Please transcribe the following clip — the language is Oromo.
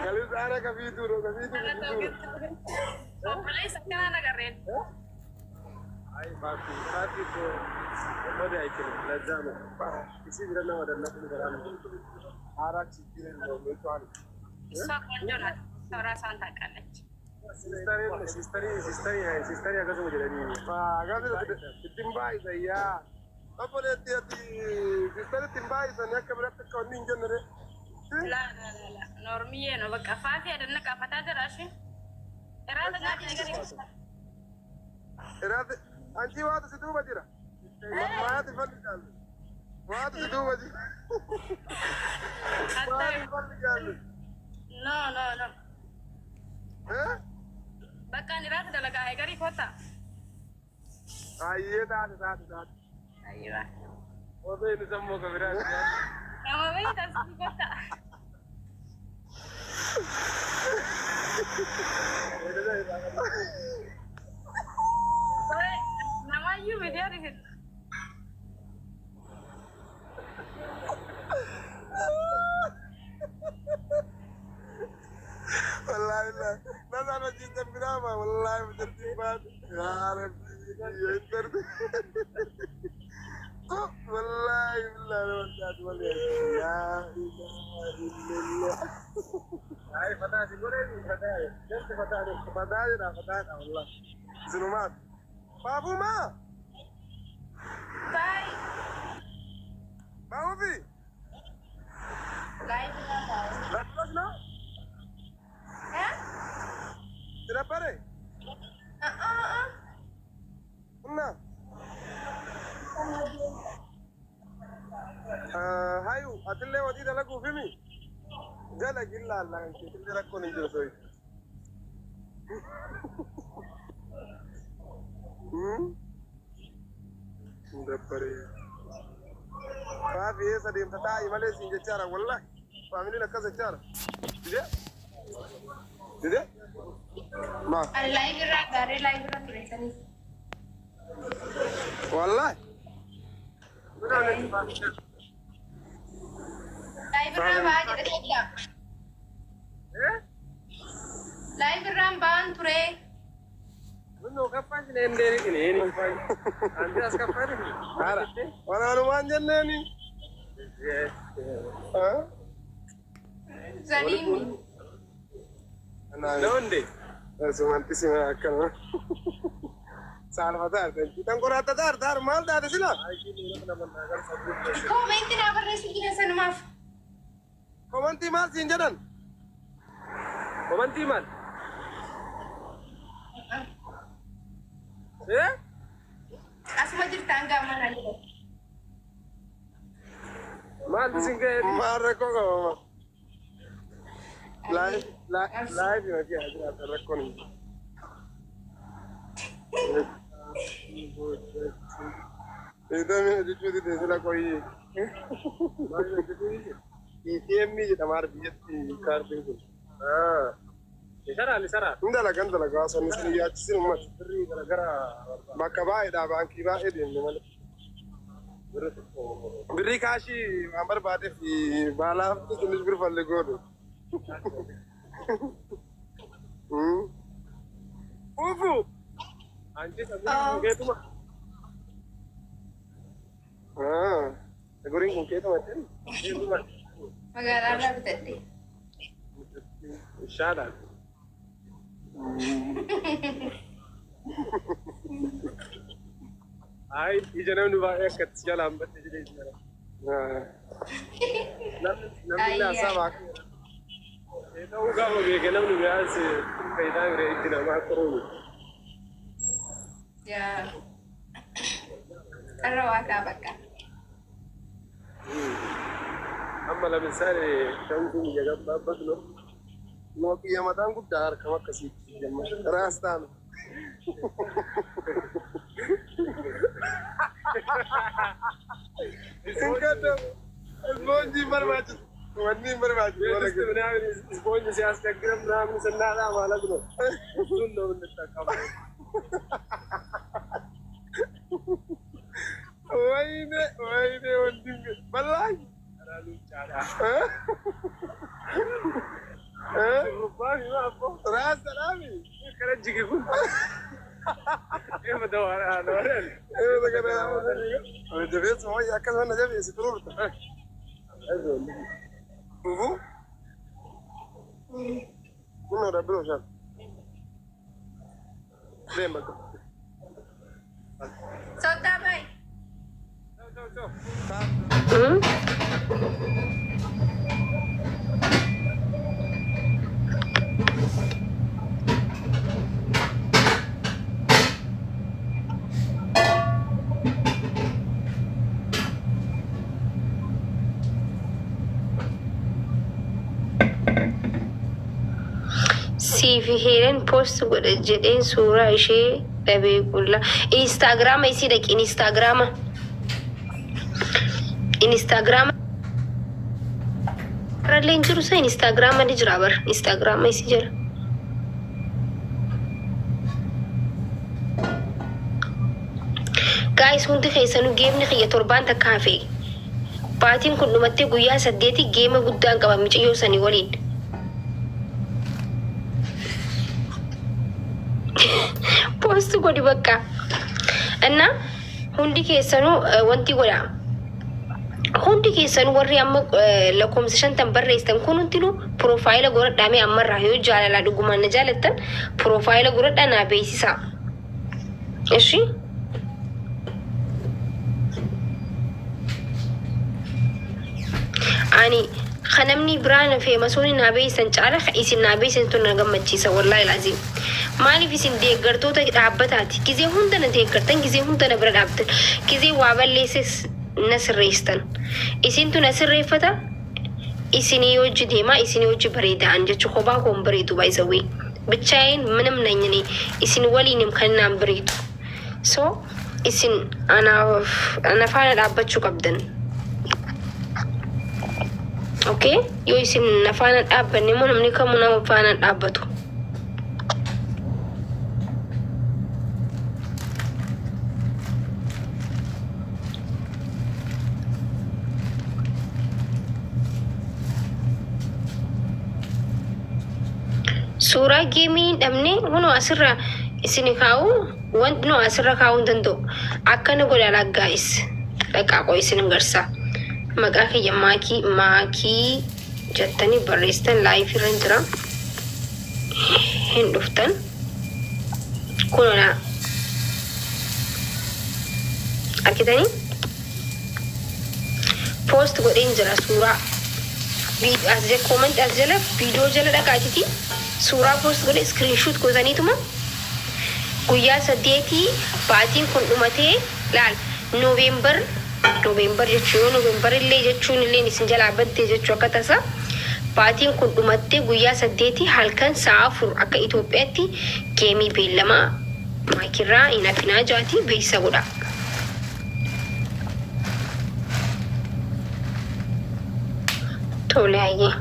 Galis ana kafiitu ro kafiitu kafiitu. Obboleessa akkanaa nagarreen. አይ ፋፊ ፋፊ እኮ መሞድ አይችልም። ለዛ ነው እሲ ብለና ወደነቁ ገራ ነው። አራት ችግር የለውም። እንኳን እሷ ቆንጆ ናት። እሷ ራሷን ታውቃለች። ሲስተሪ ሲስተሪ ሲስተሪ ሲስተሪ akkasuma jedhanii ittiin baay'isan yaa obboleetti ati sister ittiin baay'isan akka biratti akka wanni hin jenne. La la la la ኖርምዬ ነው በቃ ፋፊ አደነቃ ፈታ ጀራሽ እራት nyaati ነገር Iraati anchi waatu si duuba jira. Maati falligaale. Waatu si duuba jira. Maati falligaale. No no no በቃ እራት dalagaa egarii kota. Ayyee taate taate taate. አይዋ Obee inni sammuu kabiraa nama beektan si kota. Namayyuu viidiyoo risin. Wallaahi wallaahi. Nasaan hojjetan biraama wallaahi mucattiin baate. Yaa Rabbi intarti. Wallaahi billaahi wantaati wallaahi. Yaa ilaaha illallah. አይ ፈታ ሲጎሬ ፈታ ደስ ፈታ ነው። Fataa jedha fataadha wallaahi. Isinumaaf. Faafumaa. Baay. Baafuufi. Live Lakkoofsa ነው? Sirabbare? እና hayu atillee hojii dalaguuf himi dalagi laalla kan keetillee rakkoon hin jiru soyi. Dabbare. Faafi eessa deemta taa'i malee siin jechaara wallahi. Faamiliin akkas jechaara. Didee? Didee? Maa? Ani live irraa gaarree live irra ture saniif. Wallahi. Live irraa ba'aa jedhe sadda. Live irraan ba'aan ture. ምነው ከፋሽ? እኔ እንደ እኔ እኔ አንተ አስከፋሽ። Haara. Walaanumaan jenneeni. Zaliimi. ነው እንዴ? Sumanti sima akkana. Saalfataa arganchi. Tan qorattataa artaar maal taate sila? Koomentii naa barreessu jira sanumaaf. Komantii maal siin jedhan? Komantii maal? Asuma jirta hanga ammaa naan jedhan. Maaltu sin ga'e? Maal rakkoo qaba? Live hojii haa jiraatan rakkoon hin jiru. Iddoon hojjechuu dide sila qoyii. ATM jedhama biyyatti kaardiin kun. Isaraan isaraan. Hin dalagan dalagaa osoo inni sin yaachisin uummata. Birrii garagara Bakka baay'eedha baankii baay'ee deemne malee. birri tokko. Birrii kaashii waan barbaadeef baalaaf ትንሽ ብር ፈልጎ ነው። Ufu! አንቺ ጸጉሪin keetuma. Tsaguriin kun keetuma jedhu? Keetuma. Magaalaa irraa bitadhe. ይሻላል። አይ ija namni baay'ee akkatti jalaan badde jedhee jira. Namni namni haasaa ta'uu gaafa beeke namni biraas faayidaa bira itti namaa xuruuni. Yaa. Qarra waaqaa bakka. Amma ለምሳሌ shankuun እየገባበት ነው። Moo mataan guddaa harkama akkasiitti raas taanu. Hin gaddamu. Ispoonjii hin barbaachisu. Wanni hin barbaachisu. ቤት ውስጥ ምናምን ስፖንጅ ሲያስቸግረን ምናምን ስናጣ ማለት ነው እሱን ነው የምንጠቀመው። ወይኔ ወይኔ ወንድሜ በላኝ። ኧረ ሉጫ Raasta dhaami. Kana jige kun. Eema dawaara dawaara. Jabeessu wayya akkasuma na jabeessi turuurta. Fuufuu. Kunoo dhabbiroo shaan. Deem bakka. Soddaa bayi. Siif heeran post godha jedheen suuraa ishee dhabee qulla. Instaagiraama isii dhaqi, instaagiraama. Instaagiraama irrallee hin jiru sa instaagiraama ni jira bar instaagiraama isii jira. Guys, hundi keessanuu geemni kiyya torbaan takka hafe. Baatiin kun dhumattee guyyaa 8 geema guddaan qaba micayyoo sanii waliin. Post godhi bakka. Inna hundi keessanuu wanti godha. Hundi keessanuu warri amma lakkoomsa 50 barreessitan kun hundinuu piroofaayila godhadhaa mee ammarraa yoo jaalalaa dhugumaan na jaalattan piroofaayila godhadhaa naa beeksisaa. Ishi? Ani ka namni biraa na feemasoonni naa beeysan caala ka isin naa beeysantu na gammachiisa wallaahi laziim. Maaliif isin deeggartoota dhaabbataati. Gizee hunda na deeggartan, gizee hunda na bira dhaabtan, gizee waa balleesses na sirreessitan. Isintu na sirreeffata, isinii wajji deemaa, isinii wajji bareeda an jechu kophaa koo hin bareedu by the way. Bichaayeen minam nany ani isin waliinim kan naan bareedu. So isin anaaf ana faana dhaabbachuu qabdan. Okay? Yoo isin na faana hin dhaabbanne immoo namni kamuu nama faana hin dhaabbatu. Suuraa geemii hin dhabne kunoo asirra isin kaa'u wanti noo asirra kaa'uu hin danda'u. Akkana godha laa guys. Dhaqaa qoy isin garsaa. Maqaa kiyya maakii maakii jettanii barreessitan live irra hin jira. Hin dhuftan. Kunoo laa. Argitanii? Post godheen jira suuraa. As comment as jala viidiyoo jala dhaqaatiti suuraa post godhe screenshot gootaniituma guyyaa 8 baatiin kun dhumatee laal November November jechuu yoo November illee jechuun illeen isin jalaa badde jechuu akka tasa baatiin kun dhumattee guyyaa 8 halkan sa'a 4 akka Itoophiyaatti geemii beellamaa maakirraa hin hafinaa jaatii beeksisa godhaa. Tole hayyee.